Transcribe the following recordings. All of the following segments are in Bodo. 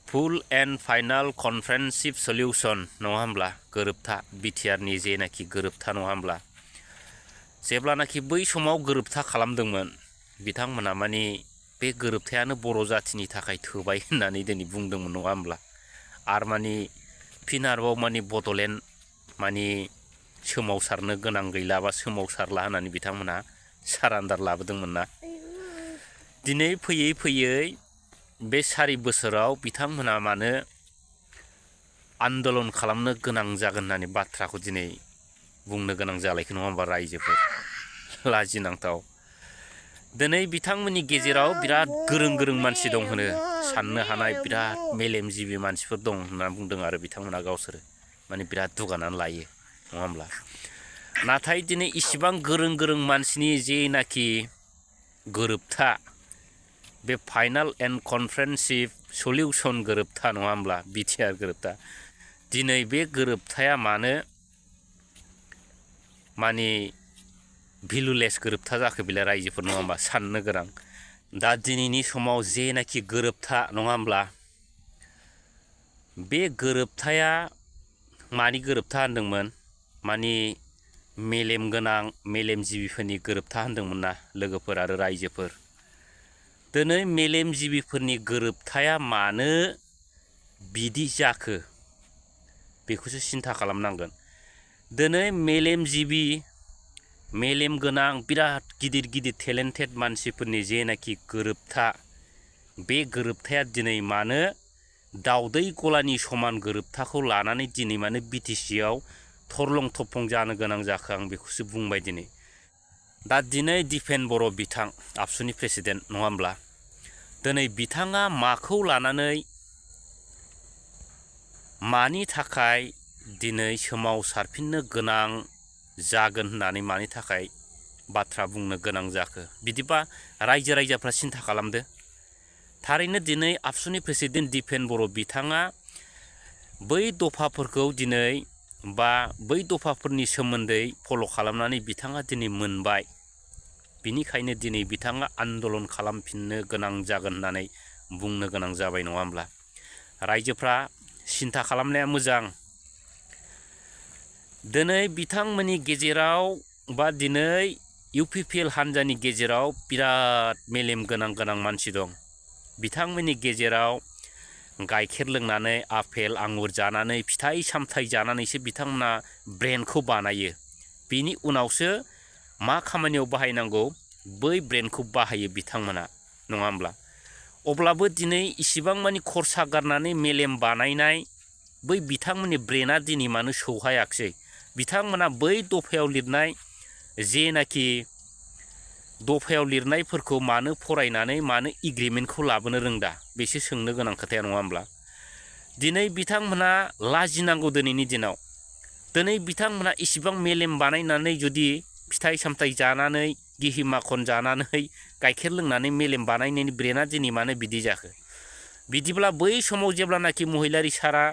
फुल एंड फाइनाल कन्फ्रेन्सिभ सल्यूशन नङा होमब्ला गोरोबथा बिटिआरनि जेनाखि गोरोबथा नङा होमब्ला जेब्लानाखि बै समाव गोरोबथा खालामदोंमोन बिथांमोना माने बे गोरोबथायानो बर' जाथिनि थाखाय थोबाय होननानै दिनै बुंदोंमोन नङा होमब्ला आरो माने फिन आरोबाव माने बड'लेण्ड माने सोमावसारनो गोनां गैला बा सोमावसारला होननानै बिथांमोना सारान्डार लाबोदोंमोन ना दिनै फैयै फैयै बे 4 बोसोराव बिथांमोना मानो आन्दोलन खालामनो गोनां जागोन होननानै बाथ्राखौ दिनै बुंनो गोनां जालायखो नङा होमबा रायजोफोर लाजिनांथाव दिनै बिथांमोननि गेजेराव बिराद गोरों मानसि दं होनो साननो हानाय बिराद मेलेमजिबि मानसिफोर दं होनना बुंदों आरो बिथांमोना गावसोर माने बिराद दुगानानै लायो नङा होमब्ला नाथाय दिनै इसिबां गोरों मानसिनि जेनाखि गोरोबथा बे फाइनाल एंड कन्फ्रेन्सिभ सल्यूशन गोरोबथा नङा होमब्ला बिटिआर गोरोबथा दिनै बे गोरोबथाया माने भेलुलेस गोरोबथा जाखो बेलाय रायजोफोर नङा होमबा साननो गोनां दा दिनैनि समाव जेनाखि गोरोबथा नङा होमब्ला बे गोरोबथाया मानि गोरोबथा होनदोंमोन माने मेलेम गोनां मेलेमजिबिफोरनि गोरोबथा होनदोंमोन ना लोगोफोर आरो रायजोफोर दिनै मेलेमजिबिफोरनि गोरोबथाया मानो बिदि जाखो बेखौसो सिन्था खालामनांगोन दिनै मेलेमजिबि मेलेम गोनां बिराद गिदिर टेलेन्टेड मानसिफोरनि जेनाखि गोरोबथा बे गोरोबथाया दिनै मानो दाउदै गलानि समान गोरोबथाखौ लानानै दिनै मानो बिटिसिआव थरलं थफं जानो गोनां जाखो आं बेखौसो बुंबाय दिनै दा दिनै दिपेन बर' बिथां आबसुनि प्रेसिडेन्ट नङा होमब्ला दिनै बिथाङा माखौ लानानै मानि थाखाय दिनै सोमावसारफिननो गोनां जागोन होननानै मानि थाखाय बाथ्रा बुंनो गोनां जाखो बिदिबा रायजोफ्रा सिन्था खालामदो थारैनो दिनै आबसुनि प्रेसिडेन्ट दिपेन बर' बिथाङा बै दफाफोरखौ दिनै बा बै दफाफोरनि सोमोन्दै फल' खालामनानै बिथाङा दिनै मोनबाय बिनिखायनो दिनै बिथाङा आन्दलन खालामफिननो गोनां जागोन होननानै बुंनो गोनां जाबाय नङा होमब्ला रायजोफ्रा सिन्था खालामनाया मोजां दिनै बिथांमोननि गेजेराव बा दिनै इउपिपिएल हान्जानि गेजेराव बिराद मेलेम गोनां मानसि दं बिथांमोननि गेजेराव गाइखेर लोंनानै आपेल आंगुर जानानै फिथाइ सामथाइ जानानैसो बिथांमोना ब्रेनखौ बानायो बिनि उनावसो मा खामानियाव बाहायनांगौ बै ब्रेनखौ बाहायो बिथांमोना नङा होमब्ला अब्लाबो दिनै इसिबां मानि खरसा गारनानै मेलेम बानायनाय बै बिथांमोननि ब्रेना दिनै मानो सौहायाखसै बिथांमोना बै दफायाव लिरनाय जेनाखि दफायाव लिरनायफोरखौ मानो फरायनानै मानो एग्रिमेन्टखौ लाबोनो रोंदा बेसो सोंनो गोनां खोथाया नङा होमब्ला दिनै बिथांमोना लाजिनांगौ दिनैनि दिनाव दिनै बिथांमोना इसिबां मेलेम बानायनानै जुदि फिथाइ सामथाइ जानानै गिहि माखन जानानै गाइखेर लोंनानै मेलेम बानायनायनि ब्रेना दिनै मानो बिदि जाखो बिदिब्ला बै समाव जेब्लानाखि महिलारि सारा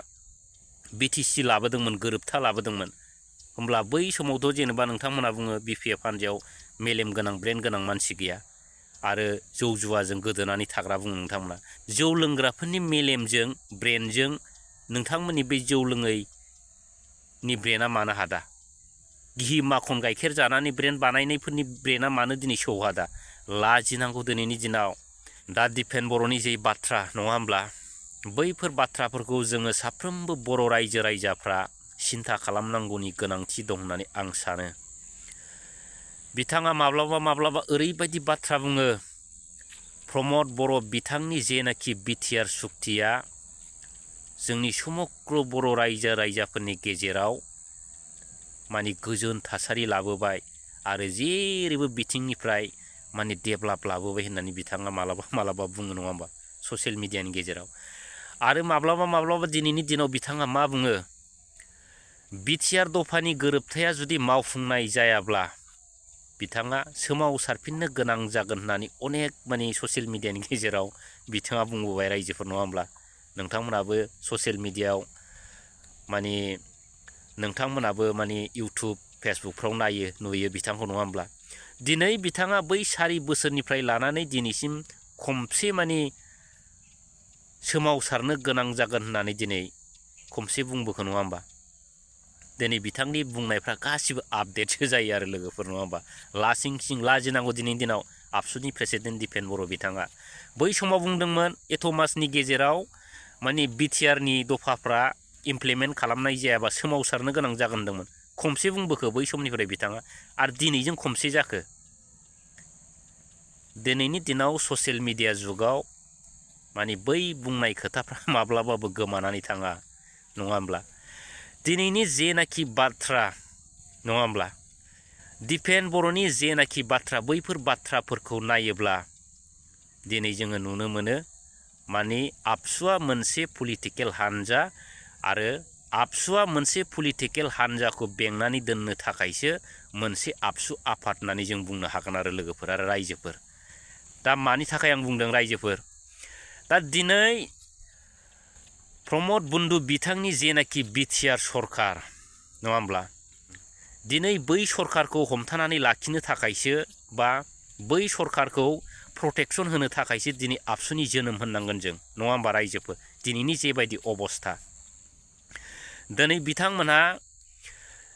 बिटिसि लाबोदोंमोन गोरोबथा लाबोदोंमोन होमब्ला बै समावथ' जेनेबा नोंथांमोना बुङो बिपिएफ हान्जायाव मेलेम गोनां ब्रेन गोनां मानसि गैया आरो जौ जुवाजों गोदोनानै थाग्रा बुङो नोंथांमोना जौ लोंग्राफोरनि मेलेमजों ब्रेनजों नोंथांमोननि बे जौ लोङैनि ब्रेना मानो हादा गिहि माखन गाइखेर जानानै ब्रेन बानायनायफोरनि ब्रेना मानो दिनै सौहादा लाजिनांगौ दिनैनि दिनाव दा दिपेन बर'नि जे बाथ्रा नङा होमब्ला बैफोर बाथ्राफोरखौ जोङो साफ्रोमबो बर' रायजोफ्रा सिन्था खालामनांगौनि गोनांथि दं होननानै आं सानो बिथाङा माब्लाबा ओरैबायदि बाथ्रा बुङो प्रमद बर' बिथांनि जेनाखि बिटिआर सुक्तिया जोंनि समग्र बर' रायजोफोरनि गेजेराव माने गोजोन थासारि लाबोबाय आरो जेरैबो बिथिंनिफ्राय माने डेभेलप लाबोबाय होननानै बिथाङा मालाबा बुङो नङा होमबा ससियेल मिडियानि गेजेराव आरो माब्लाबा दिनैनि दिनाव बिथाङा मा बुङो बिटिआर दफानि गोरोबथाया जुदि मावफुंनाय जायाब्ला बिथाङा सोमावसारफिननो गोनां जागोन होननानै अनेक माने ससियेल मिडियानि गेजेराव बिथाङा बुंबोबाय रायजोफोर नङा होमब्ला नोंथांमोनाबो ससियेल मिडियायाव माने नोंथांमोनाबो माने इउटुब फेसबुकफ्राव नायो नुयो बिथांखौ नङा होमब्ला दिनै बिथाङा बै 4 बोसोरनिफ्राय लानानै दिनैसिम खमसे माने सोमावसारनो गोनां जागोन होननानै दिनै खमसे बुंबोखो नङा होमबा? दिनै बिथांनि बुंनायफ्रा गासिबो आपडेटसो जायो आरो लोगोफोर नङा होमबा? लासिं सिं लाजिनांगौ दिनैनि दिनाव आबसुनि प्रेसिडेन्ट दिपेन बर' बिथाङा बै समाव बुंदोंमोन एथ' मासनि गेजेराव माने बिटिआरनि दफाफ्रा इमप्लिमेन्ट खालामनाय जायाबा सोमावसारनो गोनां जागोन होनदोंमोन। खमसे बुंबोखो बै समनिफ्राय बिथाङा आरो दिनैजों खमसे जाखो। दिनैनि दिनाव ससियेल मिडिया जुगाव माने बै बुंनाय खोथाफ्रा माब्लाबाबो गोमानानै थाङा नङा होमब्ला? दिनैनि जेनाखि बाथ्रा नङा होमब्ला? दिपेन बर'नि जेनाखि बाथ्रा बैफोर बाथ्राफोरखौ नायोब्ला दिनै जोङो नुनो मोनो माने आबसुआ मोनसे पलिटिकेल हानजा आरो आबसुआ मोनसे पलिटिकेल हानजाखौ बेंनानै दोननो थाखायसो मोनसे आबसु आफाद होननानै जों बुंनो हागोन आरो लोगोफोर आरो रायजोफोर। दा मानि थाखाय आं बुंदों रायजोफोर? दा दिनै प्रमद बन्दु बिथांनि जेनाखि बिटिआर सरकार नङा होमब्ला? दिनै बै सरकारखौ हमथानानै लाखिनो थाखायसो बा बै सरकारखौ प्रटेक्सन होनो थाखायसो दिनै आबसुनि जोनोम होननांगोन जों नङा होमबा रायजोफोर? दिनैनि जेबायदि अबस्था दिनै बिथांमोनहा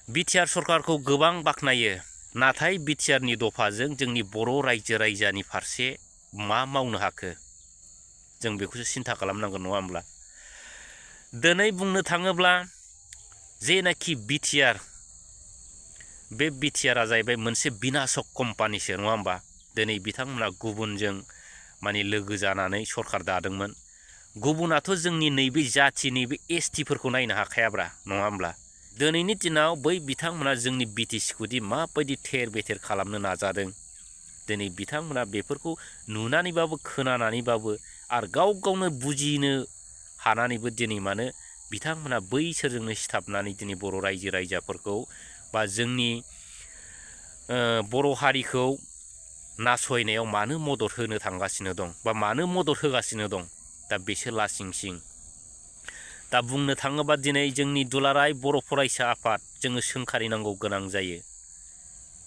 बिटिआर सरकारखौ गोबां बाख्नायो, नाथाय बिटिआरनि दफाजों जोंनि बर' रायजो राजानि फारसे मा मावनो हाखो जों बेखौसो सिन्था खालामनांगोन नङा होमब्ला? दिनै बुंनो थाङोब्ला जेनाखि बिटिआर बे बिटिआरआ जाहैबाय मोनसे बिनाशक कम्पानिसो नङा होमबा? दिनै बिथांमोना गुबुनजों माने लोगो जानानै सरकार दादोंमोन। गुबुनाथ' जोंनि नैबे जाथि नैबे एसटिफोरखौ नायनो हाखायाब्रा नङा होमब्ला? दिनैनि दिनाव बै बिथांमोना जोंनि बिटिसिखौदि माबायदि थेर बेथेर खालामनो नाजादों दिनै बिथांमोना बेफोरखौ नुनानैबाबो खोनानानैबाबो आरो गाव गावनो बुजिनो हानानैबो दिनै मानो बिथांमोना बैसोरजोंनो सिथाबनानै दिनै बर' रायजो राजाफोरखौ बा जोंनि बर' हारिखौ नासयनायाव मानो मदद होनो थांगासिनो दं बा मानो मदद होगासिनो दं दा बेसो लासिं सिं। दा बुंनो थाङोबा दिनै जोंनि दुलाराय बर' फरायसा आफाद जोङो सोंखारिनांगौ गोनां जायो।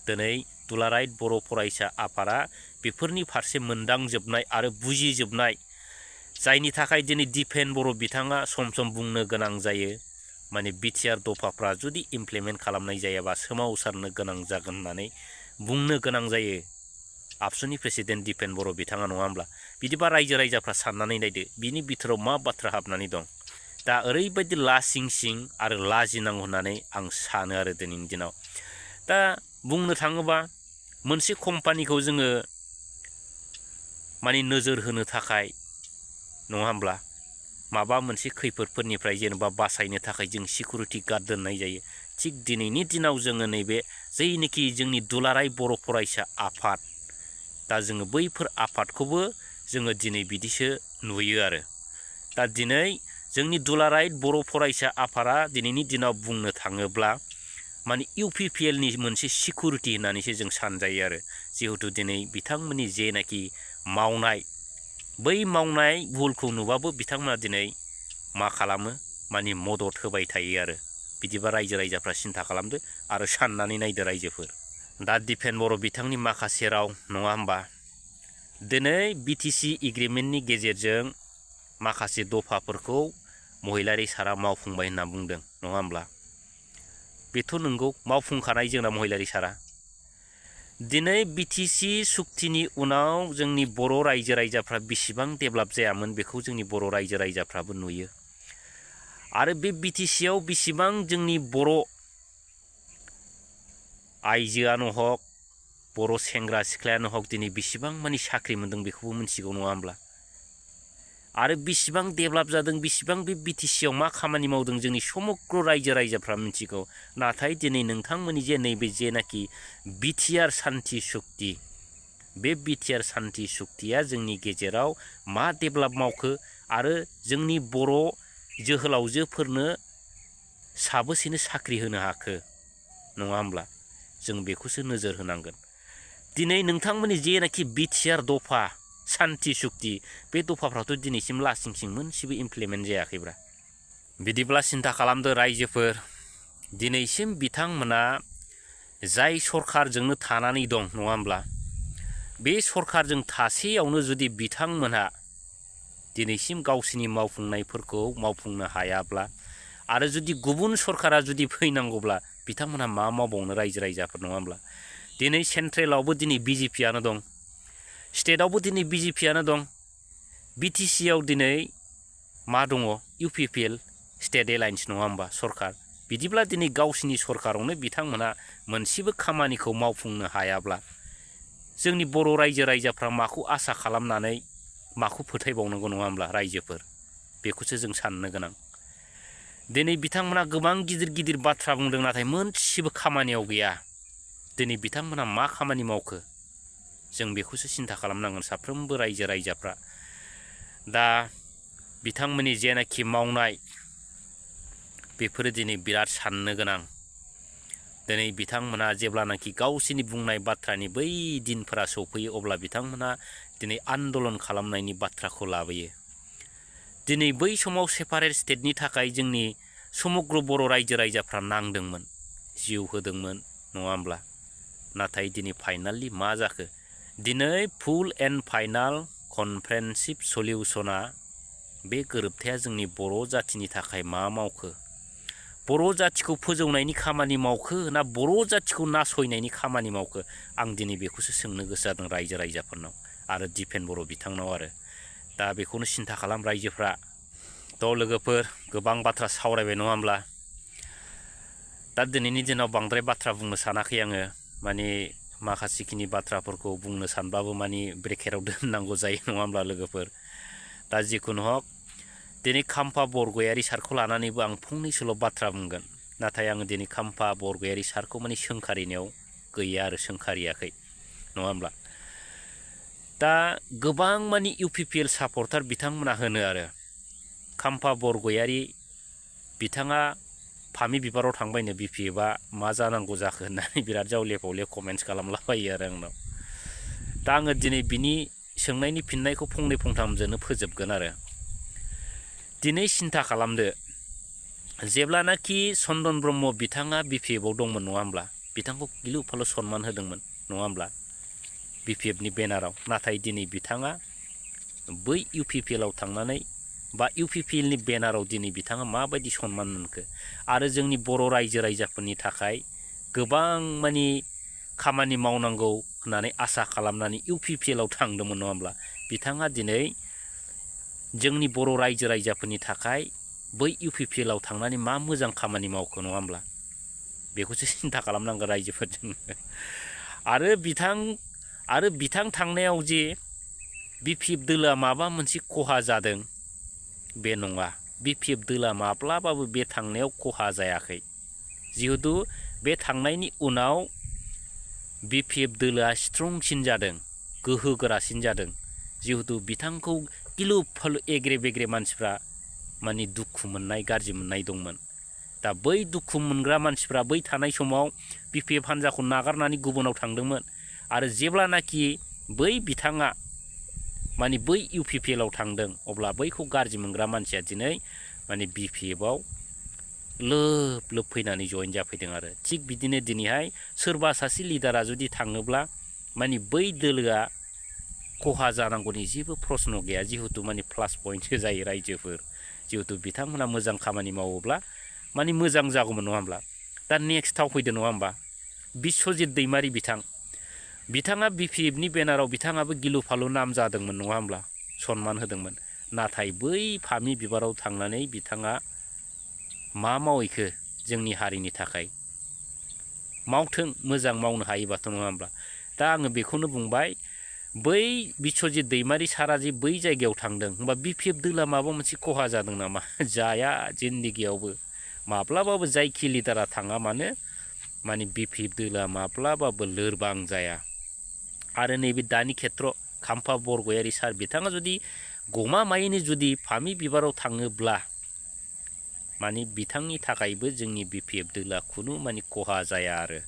दिनै दुलाराय बर' फरायसा आफादा बेफोरनि फारसे मोनदांजोबनाय आरो बुजिजोबनाय, जायनि थाखाय दिनै दिपेन बर' बिथाङा सम सम बुंनो गोनां जायो माने बिटिआर दफाफ्रा जुदि इमप्लिमेन्ट खालामनाय जायाबा सोमावसारनो गोनां जागोन होननानै बुंनो गोनां जायो आबसुनि प्रेसिडेन्ट दिपेन बर' बिथाङा नङा होमब्ला? बिदिबा रायजो राजाफ्रा साननानै नायदो बिनि बिथोराव मा बाथ्रा हाबनानै दं। दा ओरैबायदि लासिं सिं आरो लाजिनांगौ होननानै आं सानो आरो दिनैनि दिनाव। दा बुंनो थाङोबा मोनसे कम्पानिखौ जोङो माने नोजोर होनो थाखाय नङा होमब्ला? माबा मोनसे खैफोदफोरनिफ्राय जेनेबा बासायनो थाखाय जों सिकिउरिटि गार्ड दोननाय जायो। थिग दिनैनि दिनाव जोङो नैबे जेनोखि जोंनि दुलाराय बर' फरायसा आफाद दा जोङो बैफोर आफादखौबो जोङो दिनै बिदिसो नुयो आरो। दा दिनै जोंनि दुलाराय बर' फरायसा आफादा दिनैनि दिनाव बुंनो थाङोब्ला माने इउपिपिएलनि मोनसे सिकिउरिटि होननानैसो जों सानजायो आरो। जिहेथु दिनै बिथांमोननि जेनाखि मावनाय बै मावनाय भुलखौ नुबाबो बिथांमोना दिनै मा खालामो माने मदद होबाय थायो आरो। बिदिबा रायजो राजाफ्रा सिन्था खालामदो आरो साननानै नायदो रायजोफोर। दा दिपेन बर' बिथांनि माखासे राव नङा होमबा? दिनै बिटिसि एग्रिमेन्टनि गेजेरजों माखासे दफाफोरखौ महिलारि सारा मावफुंबाय होनना बुंदों नङा होमब्ला? बेथ' नंगौ मावफुंखानाय जोंना महिलारि सारा। दिनै बिटिसि सुक्तिनि उनाव जोंनि बर' रायजो राजाफ्रा बेसेबां डेभेलप जायामोन बेखौ जोंनि बर' रायजो राजाफ्राबो नुयो। आरो बे बिटिसिआव बेसेबां जोंनि बर' आइजोआनो हक बर' सेंग्रा सिख्लायानो हक दिनै बेसेबां मानि साख्रि मोन्दों बेखौबो मिथिगौ नङा होमब्ला? आरो बेसेबां डेभेलप जादों बेसेबां बे बिटिसिआव मा खामानि मावदों जोंनि समग्र रायजो राजाफ्रा मिथिगौ। नाथाय दिनै नोंथांमोननि जे नैबे जेनाखि बिटिआर सान्थि सुक्ति बे बिटिआर सान्थि सुक्तिया जोंनि गेजेराव मा डेभेलप मावखो आरो जोंनि बर' जोहोलावजोफोरनो साबोसेनो साख्रि होनो हाखो नङा होमब्ला? जों बेखौसो नोजोर होनांगोन। दिनै नोंथांमोननि जेनाखि बिटिआर दफा सान्थि सुक्ति बे दफाफ्राथ' दिनैसिम लासिंसिं मोनसेबो इमप्लिमेन्ट जायाखैब्रा। बिदिब्ला सिन्था खालामदो रायजोफोर, दिनैसिम बिथांमोना जाय सरकारजोंनो थानानै दं नङा होमब्ला? बे सरकारजों थासेयावनो जुदि बिथांमोनहा दिनैसिम गावसिनि मावफुंनायफोरखौ मावफुंनो हायाब्ला आरो जुदि गुबुन सरकारा जुदि फैनांगौब्ला बिथांमोनहा मा मावबावनो रायजो राजाफोर नङा होमब्ला दिनै सेन्ट्रेलावबो दिनै बिजेपियानो दं स्टेटआवबो दिनै बिजेपियानो दं बिटिसिआव दिनै मा दङ इउपिपिएल स्टेट एलायन्स नङा होमबा सरकार बिदिब्ला दिनै गावसिनि सरकारावनो बिथांमोना मोनसेबो खामानिखौ मावफुंनो हायाब्ला जोंनि बर' रायजो राजाफ्रा माखौ आसा खालामनानै माखौ फोथायबावनांगौ नङा होमब्ला रायजोफोर बेखौसो जों साननो गोनां दिनै बिथांमोना गोबां गिदिर गिदिर बाथ्रा बुंदों नाथाय मोनसेबो खामानियाव गैया दिनै बिथांमोना मा खामानि मावखो जों बेखौसो सिन्था खालामनांगोन साफ्रोमबो रायजो राजाफ्रा दा बिथांमोननि जेनाखि मावनाय बेफोरो दिनै बिराद साननो गोनां दिनै बिथांमोना जेब्लानाखि गावसिनि बुंनाय बाथ्रानि बै दिनफोरा सौफैयो अब्ला बिथांमोना दिनै आन्दलन खालामनायनि बाथ्राखौ लाबोयो दिनै बै समाव सेपारेट स्टेटनि थाखाय जोंनि समग्र बर' रायजो राजाफ्रा नांदोंमोन जिउ होदोंमोन नङा होमब्ला नाथाय दिनै फाइनालि मा जाखो दिनै फुल एन्ड फाइनाल कनफ्रेन्सिभ सलिउसना बे गोरोबथाया जोंनि बर' जाथिनि थाखाय मा मावखो बर' जाथिखौ फोजौनायनि खामानि मावखो ना बर' जाथिखौ नासयनायनि खामानि मावखो आं दिनै बेखौसो सोंनो गोसो जादों रायजो राजाफोरनाव आरो दिपेन बर' बिथांनाव आरो दा बेखौनो सिन्था खालाम रायजोफ्रा थ' लोगोफोर गोबां बाथ्रा सावरायबाय नङा होमब्ला दा दिनैनि दिनाव बांद्राय बाथ्रा बुंनो सानाखै आङो माने माखासेखिनि बाथ्राफोरखौ बुंनो सानबाबो माने ब्रेकेटाव दोननांगौ जायो नङा होमब्ला लोगोफोर दा जिखुनु हक दिनै खाम्फा बरगयारी सारखौ लानानैबो आं फंनैसोल' बाथ्रा बुंगोन नाथाय आङो दिनै खाम्फा बरगयारी सारखौ माने सोंखारिनायाव गैया आरो सोंखारियाखै नङा होमब्ला दा गोबां माने इउपिपिएल सापर्टार बिथांमोना होनो आरो खाम्फा बरगयारी बिथाङा फामि बिबाराव थांबायनो बिपिएफआ मा जानांगौ जाखो होननानै बिराद जावले फावले कमेन्ट्स खालामलाबायो आरो आंनाव दा आङो दिनै बिनि सोंनायनि फिननायखौ फंनै फंथामजोंनो फोजोबगोन आरो दिनै सिन्था खालामदो जेब्लानाखि चन्दन ब्रह्म बिथाङा बिपिएफआव दंमोन नङा होमब्ला बिथांखौ गिलु फालु सनमान होदोंमोन नङा होमब्ला बिपिएफनि बेनाराव नाथाय दिनै बिथाङा बै इउपिपिएलआव थांनानै बा इउपिपिएलनि बेनाराव दिनै बिथाङा माबायदि सनमान मोनखो आरो जोंनि बर' रायजो राजाफोरनि थाखाय गोबां मानि खामानि मावनांगौ होननानै आसा खालामनानै इउपिपिएलआव थांदोंमोन नङा होमब्ला बिथाङा दिनै जोंनि बर' रायजो राजाफोरनि थाखाय बै इउपिपिएलआव थांनानै मा मोजां खामानि मावखो नङा होमब्ला बेखौसो सिन्था खालामनांगौ रायजोफोरजों आरो बिथां थांनायाव जे बिपिएफ दोलोआ माबा मोनसे खहा जादों बे नङा बिपिएफ दोलोआ माब्लाबाबो बे थांनायाव खहा जायाखै जिहेतु बे थांनायनि उनाव बिपिएफ दोलोआ स्ट्रंसिन जादों गोहो गोरासिन जादों जिहेतु बिथांखौ गिलु फालु एग्रे बेग्रे मानसिफ्रा माने दुखु मोननाय गाज्रि मोननाय दंमोन दा बै दुखु मोनग्रा मानसिफ्रा बै थानाय समाव बिपिएफ हान्जाखौ नागारनानै गुबुनाव थांदोंमोन आरो जेब्लानाखि बै बिथाङा माने बै इउपिपिएलआव थांदों अब्ला बैखौ गाज्रि मोनग्रा मानसिया दिनै माने बिपिएफआव लोब लोब फैनानै जइन जाफैदों आरो थिग बिदिनो दिनैहाय सोरबा सासे लिडारा जुदि थाङोब्ला माने बै दोलोआ खहा जानांगौनि जेबो प्रश्न गैया जिहेतु माने प्लास पइन्टसो जायो रायजोफोर जिहेतु बिथांमोना मोजां खामानि मावोब्ला माने मोजां जागौमोन नङा होमब्ला दा नेक्स्टआव फैदो नङा होमबा बिस्वजित दैमारि बिथाङा बिपिएफनि बेनाराव बिथाङाबो गिलु फालु नाम जादोंमोन नङा होमब्ला सनमान होदोंमोन नाथाय बै फामि बिबाराव थांनानै बिथाङा मा मावहैखो जोंनि हारिनि थाखाय मावथों मोजां मावनो हायोबाथ' नङा होमब्ला दा आङो बेखौनो बुंबाय बै बिस्वजित दैमारि सारा जे बै जायगायाव थांदों होमबा बिपिएफ दोला माबा मोनसे खहा जादों नामा जाया जिन्दगियावबो माब्लाबाबो जायखि लिडारा थाङा मानो माने बिपिएफ दोला माब्लाबाबो लोरबां जाया आरो नैबे दानि खेथ्र खाम्फा बरगयारी सार बिथाङा जुदि गमामायैनो जुदि फामि बिबाराव थाङोब्ला माने बिथांनि थाखायबो जोंनि बिपिएफ दोला खुनु माने खहा जाया आरो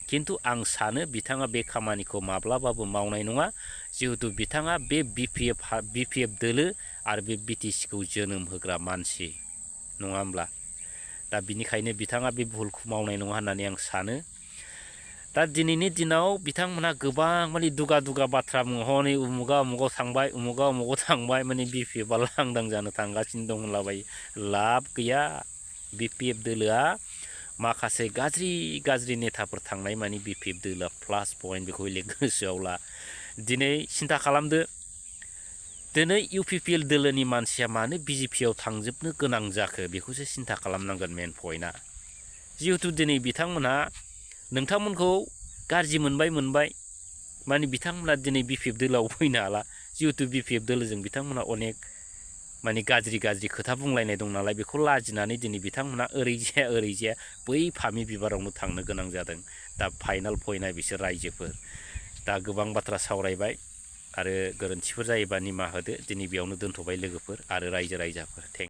किन्तु आं सानो बिथाङा बे खामानिखौ माब्लाबाबो मावनाय नङा जिहेतु बिथाङा बे बिपिएफ दोलो आरो बे बिटिसिखौ जोनोम होग्रा मानसि नङा होमब्ला दा बिनिखायनो बिथाङा बे भुलखौ मावनाय नङा होननानै आं सानो दा दिनैनि दिनाव बिथांमोनहा गोबां माने दुगा दुगा बाथ्रा बुङो हनै उमुगा उमुगाव थांबाय उमुगा उमुगाव थांबाय माने BPF आ लांदां जानो थांगासिनो दं होनलाबायो लाब गैया BPF दोलोआ माखासे गाज्रि नेताफोर थांनाय माने BPF दोलोआ प्लास पइन्ट बेखौ हले गोसोआव ला दिनै सिन्था खालामदो दिनै UPPL दोलोनि मानसिया मानो BJP आव थांजोबनो गोनां जाखो बेखौसो सिन्था खालामनांगोन मेन पइन्टआ जिहेतु दिनै बिथांमोनहा नोंथांमोनखौ गाज्रि मोनबाय माने बिथांमोना दिनै BPF दोलोआव फैनो हाला जिहेतु BPF दोलोजों बिथांमोना अनेक माने गाज्रि खोथा बुंलायनाय दं नालाय बेखौ लाजिनानै दिनै बिथांमोना ओरै जाया बै फामि बिबारावनो थांनो गोनां जादों दा फाइनाल पइन्टआ बिसोर रायजोफोर दा गोबां बाथ्रा सावरायबाय आरो गोरोन्थिफोर जायोबा निमाहा होदो दिनै बेयावनो दोनथ'बाय लोगोफोर आरो रायजो राजाफोर थेंक